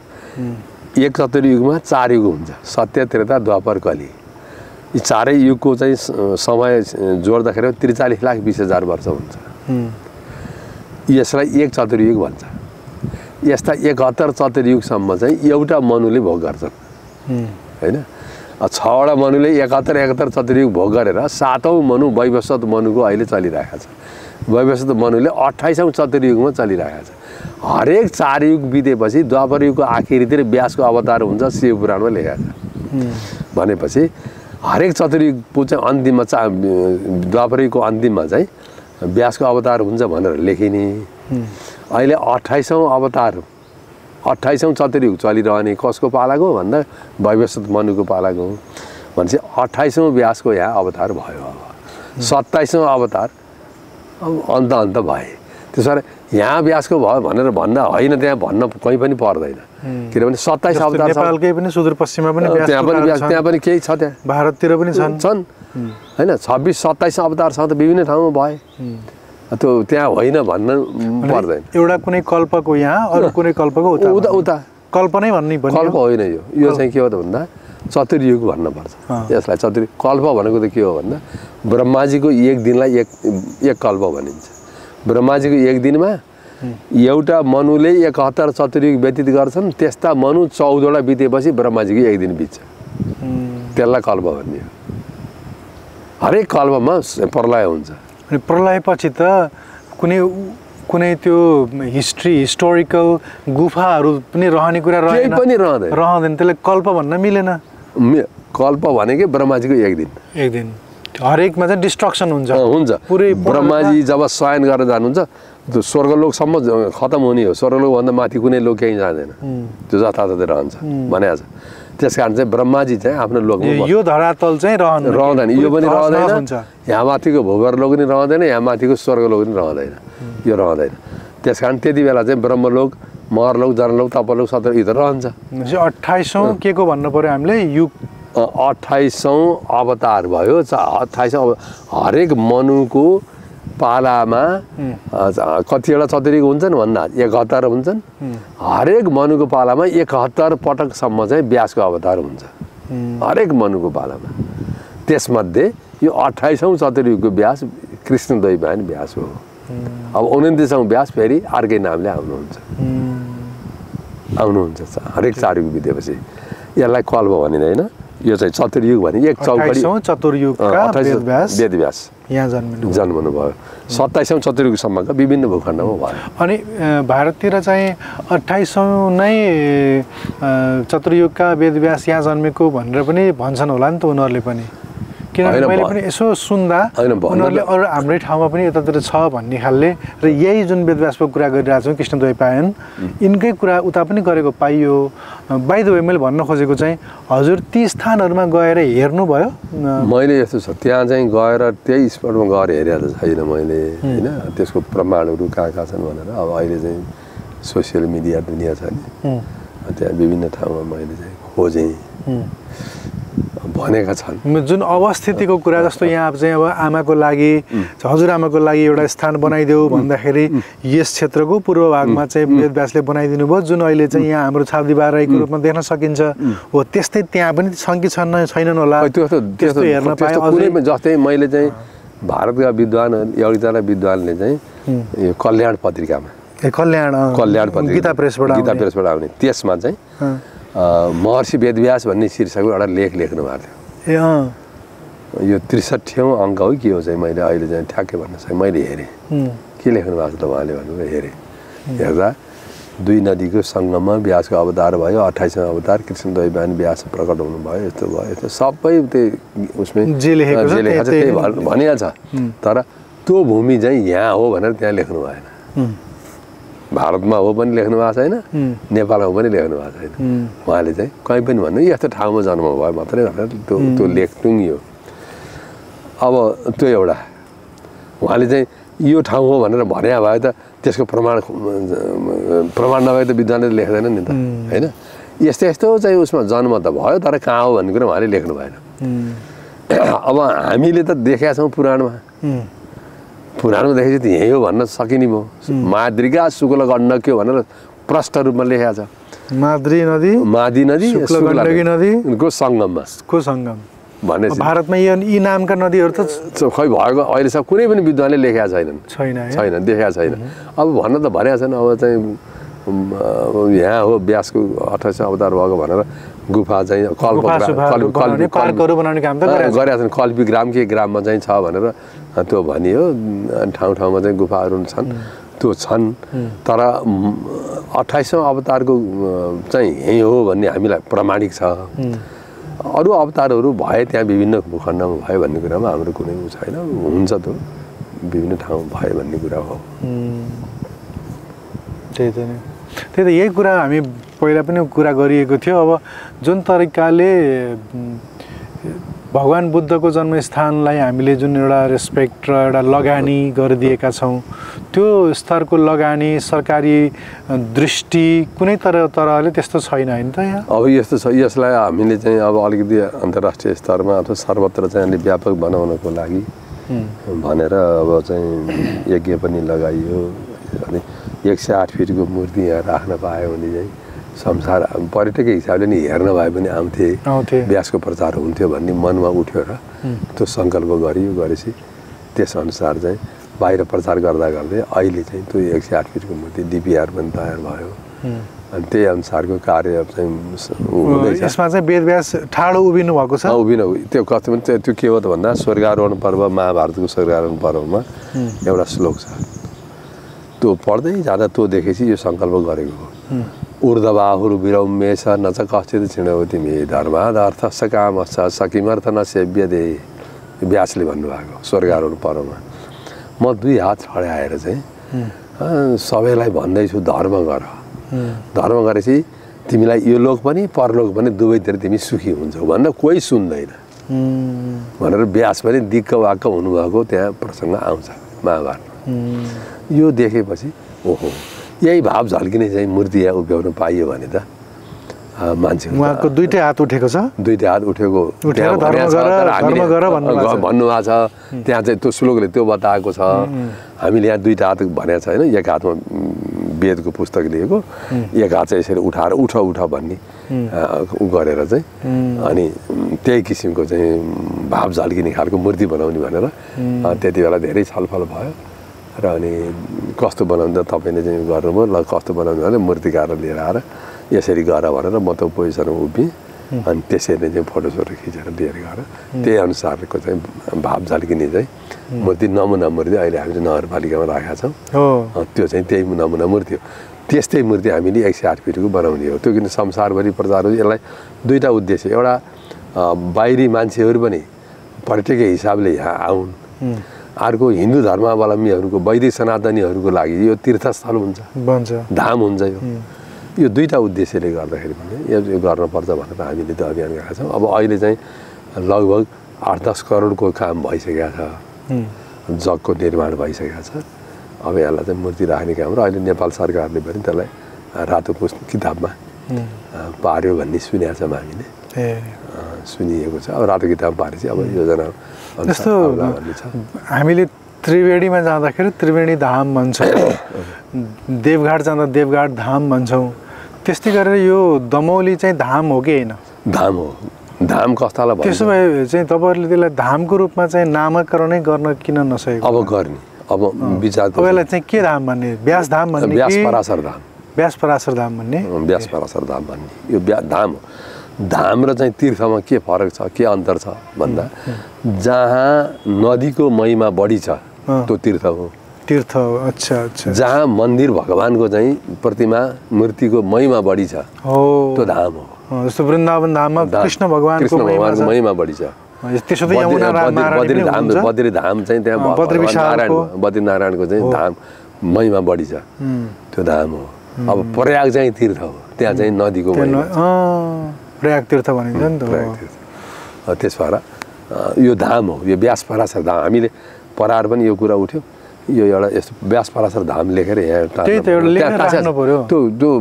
एक चतुर्युगमा 4 युग हुन्छ, सत्य त्रेता द्वापर कली। यी चारै युगको चाहिँ समय जोड्दाखेरि 43,20,000 वर्ष हुन्छ। यसलाई एक चतुर्युग भन्छ। यस्ता 71 चतुर्युगसम्म चाहिँ एउटा मनुले भोग गर्छन् हैन। 6वटा मनुले 71 चतुर्युग भोग गरेर 7औं मनु वैवस्वत मनुको अहिले चलिरहेको छ। वैवस्वत मनुले 28औं चतुर्युगमा चलिरहेको छ। हरेक 4 युग बितेपछि द्वापर युगको आखिरीतिर व्यासको अवतार हुन्छ, शिव पुराणमा लेखेको छ। भनेपछि हरेक चतुर्युगको चाहिँ अन्तिममा द्वापर युगको अन्तिममा चाहिँ व्यासको अवतार हुन्छ भनेर लेखिने। अहिले 28औं अवतार 28औं चतुर्युग चलिरहने कसको पालाको भन्दा वैवस्वत मनुको पालाको भनेपछि 28औं व्यासको यहाँ अवतार भयो। अब 27औं अवतार अन्त भए। त्यसो भए यहाँ व्यासको भयो भनेर भन्दा होइन, त्यहाँ भन्न कहीँ पनि पर्दैन। किनभने 27 अवतार नेपालकै पनि सुदूरपश्चिममा पनि त्यहाँ पनि केही छ, त्यहाँ भारततिर पनि छन् हैन। 26-27 अवतारसँग त विभिन्न ठाउँमा भए। त्यो त्यहाँ होइन भन्न पर्दैन। एउटा कुनै कल्पको यहाँ अरू कुनै कल्पको उता उता उता कल्पनै भन्ने कल्प होइन यो चाहिँ के हो त भन्दा चतुर्युग भन्नुपर्छ यसलाई। कल्प भनेको त के हो भन्दा ब्रह्माजीको एक दिनलाई एक कल्प भनिन्छ। ब्रह्माजीको एक दिनमा एउटा मनुले 71 चतुर्युग व्यतीत गर्छन्, त्यस्ता मनु 14वटा बितेपछि ब्रह्माजीको एक दिन बित्छ, त्यसलाई कल्प भन्ने हो। हरेक कल्पमा प्रलय हुन्छ। अनि प्रलयपछि त कुनै त्यो हिस्टोरिकल गुफाहरू पनि रहने कुरा केही पनि रहँदैन, त्यसलाई कल्प भन्न मिलेन। कल्प भनेकै ब्रह्माजीको एक दिन हरेकमा चाहिँ डिस्ट्रक्सन हुन्छ पुरै। ब्रह्माजी जब शयन गरेर जानुहुन्छ त्यो स्वर्गलोकसम्म खतम हुने हो, स्वर्गलोकभन्दा माथि कुनै लोक केही जाँदैन, त्यो जताततै रहन्छ भनेको छ। त्यस कारण चाहिँ ब्रह्माजी चाहिँ आफ्नो लोकमा यो धरातल चाहिँ रहँदैन, यो पनि रहँदैन, यहाँ माथिको भूगर्लोक पनि रहँदैन, यहाँ माथिको स्वर्गलोक पनि रहँदैन, यो रहँदैन। त्यस कारण त्यति बेला चाहिँ ब्रह्मलोक, महरलोक, जनलोक, तपलोक, सतलोक यो त रहन्छ। 28औं के को भन्नु पर्यो हामीले युग 28औं अवतार भयो। 28औं हरेक मनुको पालामा कतिवटा चतुर्युग हुन्छन् भन्दा 71 हुन्छन्। हरेक मनुको पालामा 71 पटकसम्म चाहिँ व्यासको अवतार हुन्छ हरेक मनुको पालामा। त्यसमध्ये यो 28औं चतुर्युगको व्यास कृष्णद्वैपायन व्यास हो। अब 29औं व्यास फेरि अर्कै नामले आउनुहुन्छ हरेक 4 युग बितेपछि। यसलाई कल्प भनिँदैन, यो चाहिँ चतुर्युग भने एक चौकडी। 28औं चतुर्युगका वेदव्यास यहाँ जन्मनु भयो। 27औं चतुर्युगसम्मका विभिन्न भूखण्डमा भयो। अनि भारततिर चाहिँ 28औं नै चतुर्युगका वेदव्यास यहाँ जन्मेको भनेर पनि भन्छन् होला नि त उनीहरूले पनि, किनभने मैले पनि यसो सुन्दा उनीहरूले अरू हाम्रै ठाउँमा पनि यतातिर छ भन्ने खालले र यही जुन वेदव्यासको कुरा गरिरहेको छौँ कृष्णद्वैपायन यिनकै कुरा उता पनि गरेको पाइयो। बाइ द वे मैले भन्न खोजेको चाहिँ हजुर ती स्थानहरूमा गएर हेर्नुभयो? मैले यस्तो छ त्यहाँ चाहिँ गएर त्यही स्पटमा गएर हेरेको छैन मैले होइन, त्यसको प्रमाणहरू कहाँ कहाँ छन् भनेर। अब अहिले चाहिँ सोसियल मिडिया दुनियाँ छ नि, त्यहाँ विभिन्न ठाउँमा मैले चाहिँ खोजेँ भनेका छन्। जुन अवस्थितिको कुरा जस्तो यहाँ चाहिँ अब आमाको लागि हजुरआमाको लागि एउटा स्थान बनाइदेऊ भन्दाखेरि यस क्षेत्रको पूर्व भागमा चाहिँ वेदव्यासले बनाइदिनु भयो, जुन अहिले चाहिँ यहाँ हाम्रो छापदीवाराईको रूपमा देख्न सकिन्छ। हो त्यस्तै त्यहाँ पनि छन् कि छैनन् होला, त्यस्तो हेर्न पाएँ। जस्तै मैले चाहिँ भारतका विद्वान एकजना विद्वानले चाहिँ यो कल्याण पत्रिकामा कल्याण पत्रिका गीता प्रेसबाट आउने त्यसमा चाहिँ महर्षि वेदव्यास भन्ने शीर्षकको एउटा लेख लेख्नु भएको थियो। यो 63औं अङ्क हो कि हो चाहिँ मैले अहिले चाहिँ ठ्याक्कै भन्न सक्छु। मैले हेरेँ के लेख्नु भएको छ त उहाँले भन्नुभयो। हेरेँ, हेर्दा दुई नदीको सङ्गममा व्यासको अवतार भयो, 28औं अवतार कृष्णद्वैपायन व्यास प्रकट हुनुभयो, यस्तो भयो यस्तो सबै त्यही उसमै जे लेखेको छ त्यही भनिया छ। तर त्यो भूमि चाहिँ यहाँ हो भनेर त्यहाँ लेख्नु भएन। भारतमा हो पनि लेख्नु भएको छैन, नेपालमा पनि लेख्नु भएको छैन। उहाँले चाहिँ कहीँ पनि भन्नु यस्तो ठाउँमा जन्म भयो मात्रै भनेर त्यो लेख टुङ्गियो। अब त्यो एउटा उहाँले चाहिँ यो ठाउँ हो भनेर भने भए त त्यसको प्रमाण नभए त विद्वानले लेख्दैन नि त होइन। यस्तो यस्तो चाहिँ उसमा जन्म त भयो तर कहाँ हो भन्ने कुरा उहाँले लेख्नु भएन। अब हामीले त देखेका छौँ पुराणमा देखेपछि त यही हो भन्न सकिने भयो। माद्रिका शुक्ल गण्डकी भनेर प्रष्ट रूपमा लेखेको छ। मादी नदी शुक्लको सङ्गम भने भारतमा यी नामका नदीहरू त खै भएको अहिलेसम्म कुनै पनि विद्वानले लेखेका छैन देखेका छैन। अब भन्न त भनेका छन् अब चाहिँ यहाँ हो व्यासको 28औं अवतार भएको भनेर गुफा चाहिँ गरेका छन्। कल्पीग्राम के ग्राममा चाहिँ छ भनेर त्यो भनियो। ठाउँ ठाउँमा चाहिँ गुफाहरू छन्, त्यो छन्। तर 28औं अवतारको चाहिँ यही हो भन्ने हामीलाई प्रामाणिक छ। अरू अवतारहरू भए त्यहाँ विभिन्न भूखण्डमा भयो भन्ने कुरामा हाम्रो कुनै छैन। हुन्छ त विभिन्न ठाउँमा भयो भन्ने कुरा हो। त्यही त यही कुरा हामी पहिला पनि कुरा गरिएको थियो। अब जुन तरिकाले भगवान बुद्धको जन्मस्थानलाई हामीले जुन एउटा रेस्पेक्ट र एउटा लगानी गरिदिएका छौँ, त्यो स्तरको लगानी सरकारी दृष्टि कुनै तरहले त्यस्तो छैन होइन त यहाँ। अब यस्तो छ, यसलाई हामीले चाहिँ अब अलिकति अन्तर्राष्ट्रिय स्तरमा अथवा सर्वत्र चाहिँ अलि व्यापक बनाउनको लागि भनेर अब चाहिँ यज्ञ पनि लगाइयो। अनि 108 फिटको मूर्ति यहाँ राख्न पायो भने चाहिँ संसार पर्यटकको हिसाबले नि हेर्न भए पनि आउँथे, व्यासको प्रचार हुन्थ्यो भन्ने मनमा उठ्यो र त्यो सङ्कल्प गरियो। गरेपछि त्यसअनुसार चाहिँ बाहिर प्रचार गर्दा गर्दै अहिले चाहिँ त्यो 108 फिटको मूर्ति डिपिआर पनि तयार भयो। अनि त्यही अनुसारको कार्य चाहिँ हुँदैछ। यसमा चाहिँ वेदव्यास ठाडो उभिनु भएको छ। उभिनु त्यो कस्तो पनि त्यो के हो त भन्दा स्वर्गारोहण पर्व महाभारतको स्वर्गारोहण पर्वमा एउटा श्लोक छ, त्यो पढ्दै जाँदा त्यो देखेपछि यो सङ्कल्प गरेको हो। ऊर्ध्वबाहुर्विरौम्येष न च कश्चित् क्षिणोति मे धर्मादर्थ सकामश्च सकिमर्थ न सेव्यते। व्यासले भन्नुभएको स्वर्गारोहण पर्वमा। म 2 हात छड्याएर चाहिँ सबैलाई भन्दैछु धर्म गर, धर्म गरेपछि तिमीलाई यो लोक पनि परलोक पनि दुवैतिर तिमी सुखी हुन्छौ भनेर कोही सुन्दैन भनेर व्यास पनि दिक्क वाक्क हुनुभएको त्यहाँ प्रसङ्ग आउँछ महाभारतमा। यो देखेपछि ओहो यही भाव झल्किने चाहिँ मूर्ति यहाँ उभ्याउन पाइयो भने त मान्छे उहाँको 2टै हात उठेको छ। 2टै हात उठेको भन्नुभएको छ। त्यहाँ चाहिँ त्यो श्लोकले त्यो बताएको छ। हामीले यहाँ 2टा हात भनेको छ होइन, एक हातमा वेदको पुस्तक लिएको, एक हात चाहिँ यसरी उठाएर उठ उठ भन्ने गरेर चाहिँ अनि त्यही किसिमको चाहिँ भाव झल्किने खालको मूर्ति बनाउने भनेर त्यति बेला धेरै छलफल भयो र अनि कस्तो बनाउँदा तपाईँले चाहिँ गर्नुभयो, ल कस्तो बनाउनु भने मूर्तिकार लिएर आएर यसरी गर भनेर म त पोजिसनमा उभिएँ। अनि त्यसरी चाहिँ फोटोसोटो खिचेर लिएर गएर त्यही अनुसारको चाहिँ भाव झल्किने चाहिँ मूर्ति नमुना मूर्ति अहिले हामीले नगरपालिकामा राखेका छौँ। त्यो चाहिँ त्यही नमुना मूर्ति हो। त्यस्तै मूर्ति हामीले 108 फिटको बनाउने हो। त्यो किन संसारभरि प्रचार हो। यसलाई 2टा उद्देश्य, एउटा बाहिरी मान्छेहरू पनि पर्यटकको हिसाबले यहाँ आउन्, अर्को हिन्दू धर्मावलम्बीहरूको वैदिक सनातनीहरूको लागि यो तीर्थस्थल हुन्छ, धाम हुन्छ। यो 2टा उद्देश्यले गर्दाखेरि पनि यो गर्नुपर्छ भनेर हामीले त अभियान गरेका छौँ। अब अहिले चाहिँ लगभग 8-10 करोडको काम भइसकेको छ, जगको निर्माण भइसकेको छ। अब यसलाई चाहिँ मूर्ति राख्ने काम र अहिले नेपाल सरकारले पनि त्यसलाई रातो किताबमा पार्यो भन्ने सुनेका छौँ हामीले, सुनिएको छ। अब रातो किताब पारेपछि अब योजना जस्तो हामीले त्रिवेणीमा जाँदाखेरि त्रिवेणी धाम भन्छौँ, देवघाट जाँदा देवघाट धाम भन्छौँ। त्यस्तै गरेर यो दमौली चाहिँ धाम हो कि होइन? धाम हो। धाम कस्तालाई भन्छ? त्यसो भए चाहिँ तपाईँहरूले त्यसलाई धामको रूपमा चाहिँ नामाकरणै गर्न किन नसकेको? अब गर्ने अब विचार तपाईँलाई चाहिँ के धाम भन्ने? व्यास धाम भन्ने? व्यास पराशर धाम। व्यास पराशर धाम भन्ने? व्यास पराशर धाम भन्ने यो धाम हो। धाम र चाहिँ तीर्थमा के फरक छ, के अन्तर छ भन्दा जहाँ नदीको महिमा बढी छ त्यो तीर्थ हो। तीर्थ हो। अच्छा अच्छा। जहाँ मन्दिर भगवानको चाहिँ प्रतिमा मूर्तिको महिमा बढी छ त्यो धाम हो। जस्तो वृन्दावन धाममा कृष्ण भगवानको महिमा बढी छ। त्यसो त यमुना बद्री धाम चाहिँ त्यहाँ बद्रीनारायणको चाहिँ धाम महिमा बढी छ, त्यो धाम हो। अब प्रयाग चाहिँ तीर्थ हो, त्यहाँ चाहिँ नदीको प्रयाग तीर्थ भनिन्छ नि त। प्रयाग तीर्थ। त्यस भएर यो धाम हो, यो व्यास पराशर धाम। हामीले पराएर पनि यो कुरा उठ्यो, यो एउटा यस्तो व्यास पराशर धाम लेखेर यहाँ त्यो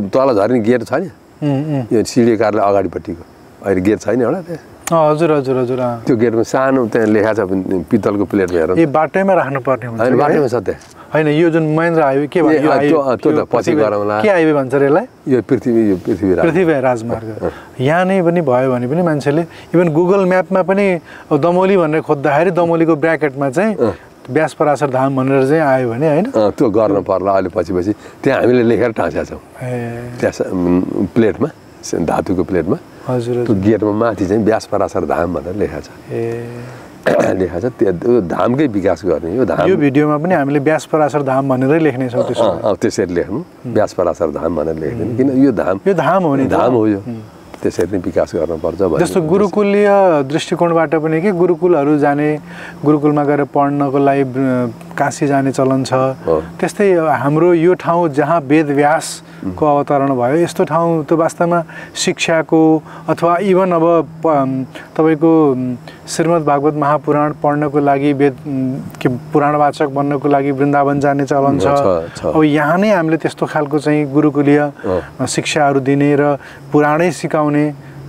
तल झर्ने गेट छ नि, यो सिडी कार्यालय अगाडिपट्टिको अहिले गेट छैन एउटा त्यहाँ? हजुर हजुर हजुर। त्यो गेटमा सानो त्यहाँ लेखा छ पित्तलको प्लेटमा हेर। ए बाटैमा राख्नु पर्ने हुन्छ? होइन बाटैमा छ त्यहाँ। होइन यो जुन महेन्द्र हाइवे के भन्छ? त्यो त पछि गरौँला। के हाइवे भन्छ र यसलाई? यो पृथ्वी राजमार्ग। यहाँ नै पनि भयो भने पनि मान्छेले इभन गुगल म्यापमा पनि दमौली भनेर खोज्दाखेरि दमौलीको ब्र्याकेटमा चाहिँ व्यास पराशर धाम भनेर चाहिँ आयो भने होइन त्यो गर्न पर्ला। अहिले पछि त्यहाँ हामीले लेखेर टाँसेका छौँ त्यहाँ प्लेटमा, धातुको प्लेटमा। हजुर। त्यो गेटमा माथि चाहिँ व्यास पराशर धाम भनेर लेखा छ। लेखा छ त्यो धामकै विकास गर्ने यो धाम। यो भिडियोमा पनि हामीले व्यास पराशर धाम भनेरै लेख्ने छौँ। त्यसरी लेख्नु व्यास पराशर धाम भनेर लेख्दिनु, किन यो धाम हो नि, धाम हो यो। त्यसरी नै विकास गर्नुपर्छ। जस्तो गुरुकुलीय दृष्टिकोणबाट पनि के गुरुकुलहरू जाने, गुरुकुलमा गएर पढ्नको लागि काशी जाने चलन छ, त्यस्तै हाम्रो यो ठाउँ जहाँ वेद व्यासको अवतरण भयो यस्तो ठाउँ त वास्तवमा शिक्षाको अथवा इभन अब तपाईँको श्रीमद् भागवत महापुराण पढ्नको लागि वेद के पुराणवाचक बन्नको लागि वृन्दावन जाने चलन छ। अब यहाँ नै हामीले त्यस्तो खालको चाहिँ गुरुकुलीय शिक्षाहरू दिने र पुराणै सिकाउने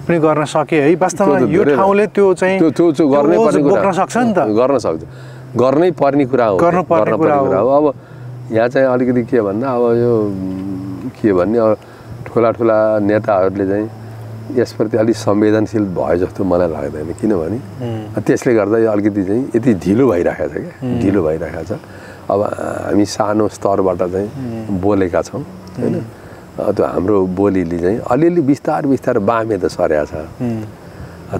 पनि गर्न सके है। वास्तवमा यो ठाउँले त्यो चाहिँ बोक्न सक्छ नि त? गर्न सक्छ। गर्नै पर्ने कुरा हो अब यहाँ चाहिँ अलिकति के भन्दा अब यो के भन्ने अब ठुला नेताहरूले चाहिँ यसप्रति अलिक संवेदनशील भयो जस्तो मलाई लाग्दैन किनभने त्यसले गर्दा यो अलिकति चाहिँ यति ढिलो भइरहेको छ क्या ढिलो भइरहेको छ अब हामी सानो स्तरबाट चाहिँ बोलेका छौँ होइन त्यो हाम्रो बोलीले चाहिँ अलिअलि बिस्तार बामे त सरेको छ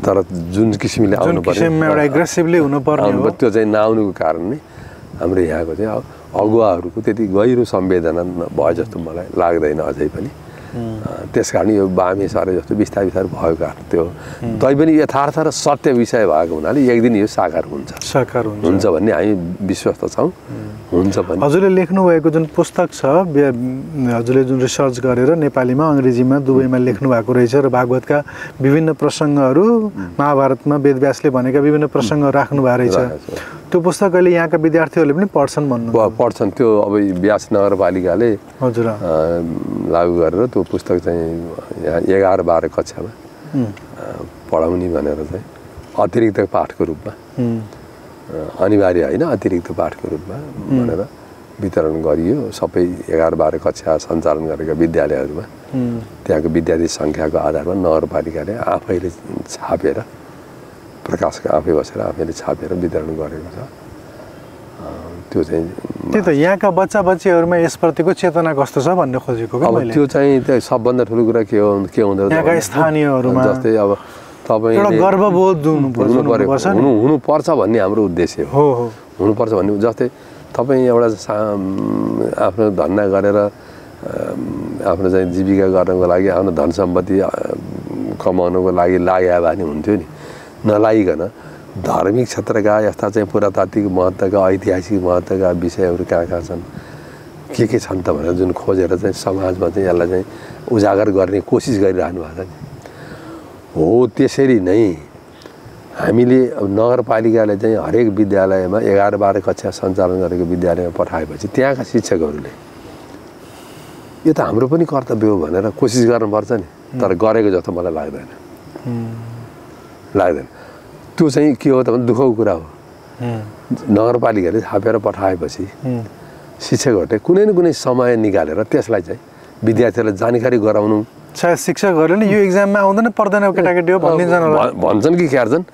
तर जुन किसिमले आउनु पर्ने त्यो चाहिँ नआउनुको कारण नै हाम्रो यहाँको चाहिँ अगुवाहरूको त्यति गहिरो संवेदना भयो जस्तो मलाई लाग्दैन अझै पनि त्यस कारण यो बामे सरे जस्तो बिस्तारै भएको कारण त्यो तैपनि यथार्थ र सत्य विषय भएको हुनाले एक दिन यो साकार हुन्छ भन्ने हामी विश्वस्त छौँ हुन्छ पनि हजुरले लेख्नु भएको जुन पुस्तक छ हजुरले जुन रिसर्च गरेर नेपालीमा अङ्ग्रेजीमा दुवैमा लेख्नु भएको रहेछ र भागवतका विभिन्न प्रसङ्गहरू महाभारतमा वेदव्यासले भनेका विभिन्न प्रसङ्गहरू राख्नु भएको रहेछ त्यो पुस्तक अहिले यहाँका विद्यार्थीहरूले पनि पढ्छन् त्यो अब व्यास नगरपालिकाले हजुर लागू गरेर त्यो पुस्तक चाहिँ यहाँ 11-12 कक्षामा पढाउने भनेर चाहिँ अतिरिक्त पाठको रूपमा अनिवार्य होइन अतिरिक्त पाठको रूपमा भनेर वितरण गरियो सबै 11-12 कक्षा सञ्चालन गरेका विद्यालयहरूमा त्यहाँको विद्यार्थी सङ्ख्याको आधारमा नगरपालिकाले आफैले छापेर प्रकाशका आफै बसेर आफैले छापेर वितरण गरेको छ त्यो चाहिँ त्यही त यहाँका बच्चाबच्चीहरूमा यसप्रतिको चेतना कस्तो छ भन्ने खोजेको अब त्यो चाहिँ सबभन्दा ठुलो कुरा के हुँदो यहाँका स्थानीयहरूमा जस्तै अब तपाईँ एउटा गर्वबोध हुनुपर्छ भन्ने हाम्रो उद्देश्य हो हुनुपर्छ भन्ने जस्तै तपाईँ एउटा आफ्नो धन्दा गरेर आफ्नो चाहिँ जीविका गर्नको लागि आफ्नो धन सम्पत्ति कमाउनको लागि लाग्यो भने हुन्थ्यो नि नलागिकन धार्मिक क्षेत्रका यस्ता चाहिँ पुरातात्विक महत्त्वका ऐतिहासिक महत्त्वका विषयहरू कहाँ छन् के छन् त भनेर जुन खोजेर चाहिँ समाजमा चाहिँ यसलाई चाहिँ उजागर गर्ने कोसिस गरिरहनु भएको छ नि हो त्यसरी नै हामीले नगरपालिकाले चाहिँ हरेक विद्यालयमा 11-12 कक्षा सञ्चालन गरेको विद्यालयमा पठाएपछि त्यहाँका शिक्षकहरूले यो त हाम्रो पनि कर्तव्य हो भनेर कोसिस गर्नुपर्छ नि तर गरेको जस्तो मलाई लाग्दैन त्यो चाहिँ के हो त भने दुःखको कुरा हो नगरपालिकाले छापेर पठाएपछि शिक्षकहरूले कुनै न कुनै समय निकालेर त्यसलाई चाहिँ विद्यार्थीहरूलाई जानकारी गराउनु सायद शिक्षकहरूले नि यो एक्जाममा आउँदैन पर्दैन केटाकेटी हो भन्छन् कि क्यार्छन्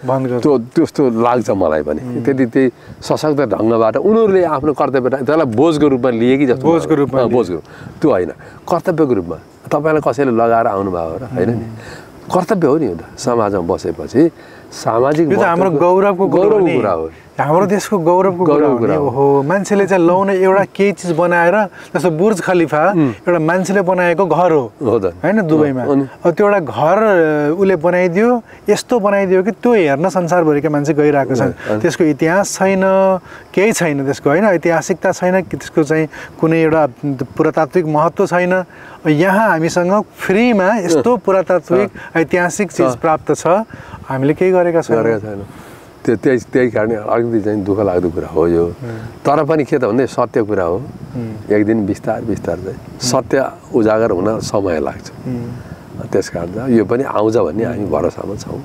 त्यो त्यस्तो लाग्छ मलाई पनि त्यही सशक्त ढङ्गबाट उनीहरूले आफ्नो कर्तव्य त्यसलाई बोझको रूपमा लिए कि जस्तो बोझको त्यो होइन कर्तव्यको रूपमा तपाईँलाई कसैले लगाएर आउनुभयो र होइन नि कर्तव्य हो नि यो त समाजमा बसेपछि सामाजिक हाम्रो गौरवको कुरा हो हाम्रो देशको गौरवको कुरा हो मान्छेले चाहिँ लाउने एउटा केही चिज बनाएर जस्तो बुर्ज खलिफा एउटा मान्छेले बनाएको घर हो हैन दुबईमा अब त्यो एउटा घर उसले बनाइदियो यस्तो बनाइदियो कि त्यो हेर्न संसारभरिका मान्छे गइरहेको छन् त्यसको इतिहास छैन केही छैन त्यसको हैन ऐतिहासिकता छैन त्यसको चाहिँ कुनै एउटा पुरातात्विक महत्त्व छैन यहाँ हामीसँग फ्रीमा यस्तो पुरातात्विक ऐतिहासिक चिज प्राप्त छ हामीले केही गरेका छैनौँ त्यही कारण अलिकति चाहिँ दुःख लाग्दो कुरा हो यो तर पनि के त भन्दै सत्य कुरा हो एक दिन बिस्तार चाहिँ सत्य उजागर हुन समय लाग्छ त्यस कारण यो पनि आउँछ भन्ने हामी भरोसामा छौँ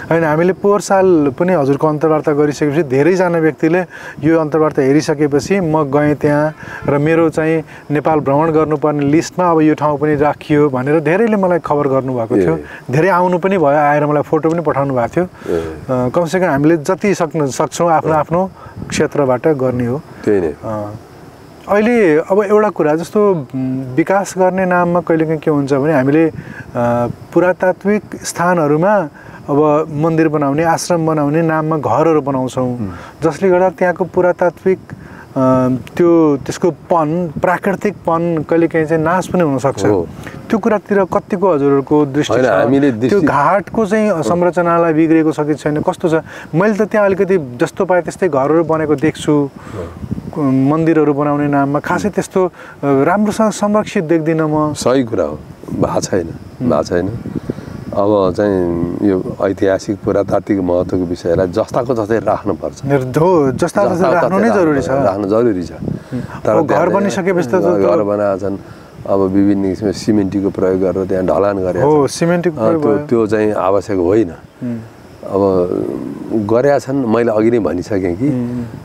होइन हामीले पोहोर साल पनि हजुरको अन्तर्वार्ता गरिसकेपछि धेरैजना व्यक्तिले यो अन्तर्वार्ता हेरिसकेपछि म गएँ त्यहाँ र मेरो चाहिँ नेपाल भ्रमण गर्नुपर्ने लिस्टमा अब यो ठाउँ पनि राखियो भनेर धेरैले मलाई खबर गर्नुभएको थियो धेरै आउनु पनि भयो आएर मलाई फोटो पनि पठाउनु भएको थियो कमसेकम हामीले जति सक्छौँ आफ्नो आफ्नो क्षेत्रबाट गर्ने हो त्यही नै अहिले अब एउटा कुरा जस्तो विकास गर्ने नाममा कहिलेकाहीँ के हुन्छ भने हामीले पुरातात्विक स्थानहरूमा अब मन्दिर बनाउने आश्रम बनाउने नाममा घरहरू बनाउँछौँ जसले गर्दा त्यहाँको पुरातात्विक त्यसको प्राकृतिकपन कहिलेकाहीँ चाहिँ नाश पनि हुनसक्छ त्यो कुरातिर कतिको हजुरहरूको दृष्टि छ त्यो घाटको चाहिँ संरचनालाई बिग्रेको छ कि छैन कस्तो छ मैले त त्यहाँ अलिकति जस्तो पाएँ त्यस्तै घरहरू बनेको देख्छु मन्दिरहरू बनाउने नाममा खासै त्यस्तो राम्रोसँग संरक्षित देख्दिनँ म सही कुरा हो भएको छैन अब चाहिँ यो ऐतिहासिक पुरातात्विक महत्त्वको विषयलाई जस्ताको जस्तै राख्नुपर्छ जस्ताको जस्तै राख्नु नै जरुरी छ तर घर बनिसकेपछि त घर बनाएका छन् अब विभिन्न किसिमको सिमेन्टीको प्रयोग गरेर त्यहाँ ढलान गरे हो सिमेन्टको त्यो चाहिँ आवश्यक होइन अब गरेका छन् मैले अघि नै भनिसकेँ कि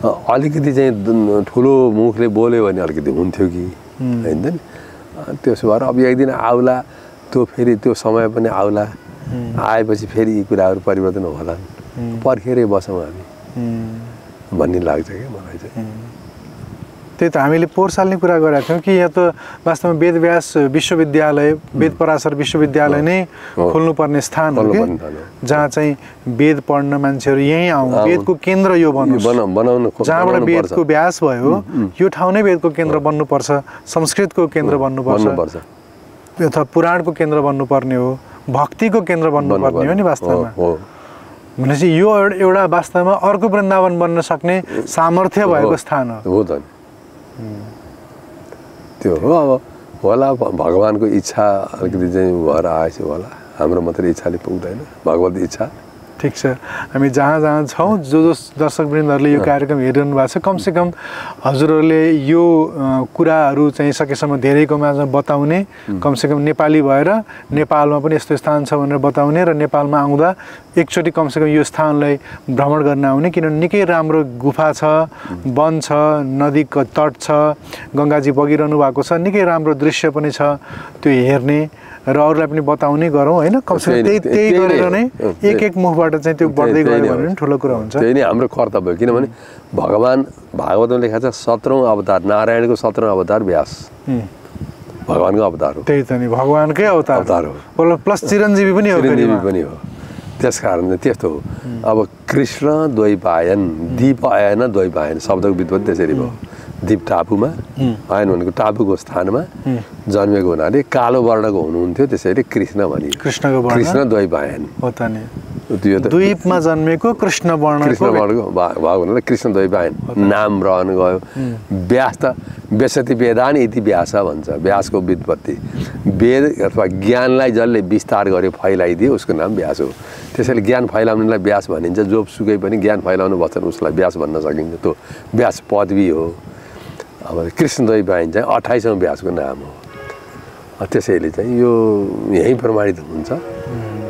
अलिकति चाहिँ ठुलो मुखले बोल्यो भने अलिकति हुन्थ्यो कि होइन नि त्यसो भएर अब एक दिन आउला त्यो फेरि त्यो समय पनि आउला आएपछि फेरि यी कुराहरू परिवर्तन होला पर्खेरै बसौँ हामी भन्ने लाग्छ क्या मलाई चाहिँ त्यही त हामीले पोहोर साल नै कुरा गरेका थियौँ कि यहाँ त वास्तवमा वेदव्यास विश्वविद्यालय वेद पराशर विश्वविद्यालय नै खोल्नुपर्ने स्थान हो कि जहाँ चाहिँ वेद पढ्न मान्छेहरू यहीँ आउँ वेदको केन्द्र यो बनाउनु जहाँबाट वेदको व्यास भयो यो ठाउँ नै वेदको केन्द्र बन्नुपर्छ संस्कृतको केन्द्र बन्नुपर्छ अथवा पुराणको केन्द्र बन्नुपर्ने हो भक्तिको केन्द्र बन्नुपर्ने हो नि वास्तवमा भनेपछि यो एउटा वास्तवमा अर्को वृन्दावन बन्न सक्ने सामर्थ्य भएको स्थान हो त त्यो हो अब होला भगवानको इच्छा अलिकति चाहिँ भएर आएछ होला हाम्रो मात्रै इच्छाले पुग्दैन भगवत इच्छा ठिक छ हामी जहाँ जहाँ छौँ जो दर्शकवृन्दहरूले यो कार्यक्रम हेरिरहनु भएको छ कमसेकम हजुरहरूले यो कुराहरू चाहिँ सकेसम्म धेरैको माझमा बताउने कमसेकम नेपाली भएर नेपालमा पनि यस्तो स्थान छ भनेर बताउने र नेपालमा आउँदा एकचोटि कमसेकम यो स्थानलाई भ्रमण गर्न आउने किनभने निकै राम्रो गुफा छ वन छ नदीको तट छ गङ्गाजी बगिरहनु भएको छ निकै राम्रो दृश्य पनि छ त्यो हेर्ने र अरूलाई पनि बताउने गरौँ होइन कमसेकम त्यही गरेर नै एक मुखबाट चाहिँ त्यो बढ्दै गयो भने पनि ठुलो कुरा हुन्छ त्यही नै हाम्रो कर्तव्य हो किनभने भगवान भागवतमा लेखा छ 17औं अवतार नारायणको 17औं अवतार व्यास भगवानको अवतार हो त्यही त नि भगवानकै अवतार हो प्लस चिरञ्जीवी पनि हो त्यस कारण त्यस्तो हो अब कृष्ण द्वैपायन दीप आयन द्वैपायन शब्दको व्युत्पत्ति त्यसरी भयो दीप टापुमा आयन भनेको टापुको स्थानमा जन्मेको हुनाले कालो वर्णको हुनुहुन्थ्यो त्यसैले कृष्ण भनियो कृष्ण द्वैपायन हो त नि त्यो त द्वीपमा जन्मेको कृष्ण वर्णको भाग हुनाले कृष्ण द्वैपायन नाम रहन गयो व्यास त व्यसति वेदान इति व्यास भन्छ व्यासको व्युत्पत्ति वेद अथवा ज्ञानलाई जसले विस्तार गर्यो फैलाइदियो उसको नाम व्यास हो त्यसैले ज्ञान फैलाउनेलाई व्यास भनिन्छ जोसुकै पनि ज्ञान फैलाउनु भन्छ उसलाई व्यास भन्न सकिन्छ त्यो व्यास पदवी हो अब कृष्ण द्वैपायन चाहिँ 28औं व्यासको नाम हो त्यसैले चाहिँ यो यहीँ प्रमाणित हुन्छ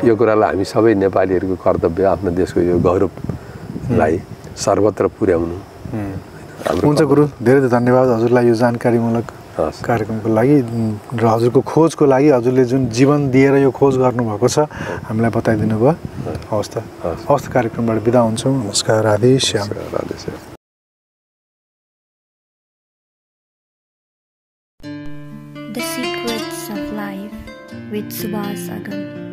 यो कुरालाई हामी सबै नेपालीहरूको कर्तव्य आफ्नो देशको यो गौरवलाई सर्वत्र पुर्याउनु हुन्छ गुरु धेरै धेरै धन्यवाद हजुरलाई यो जानकारीमूलक कार्यक्रमको लागि र हजुरको खोजको लागि हजुरले जुन जीवन दिएर यो खोज गर्नुभएको छ हामीलाई बताइदिनु भयो हवस् कार्यक्रमबाट बिदा हुन्छौँ नमस्कार Radhe Shyam The Secrets of Life with Subhas Agam.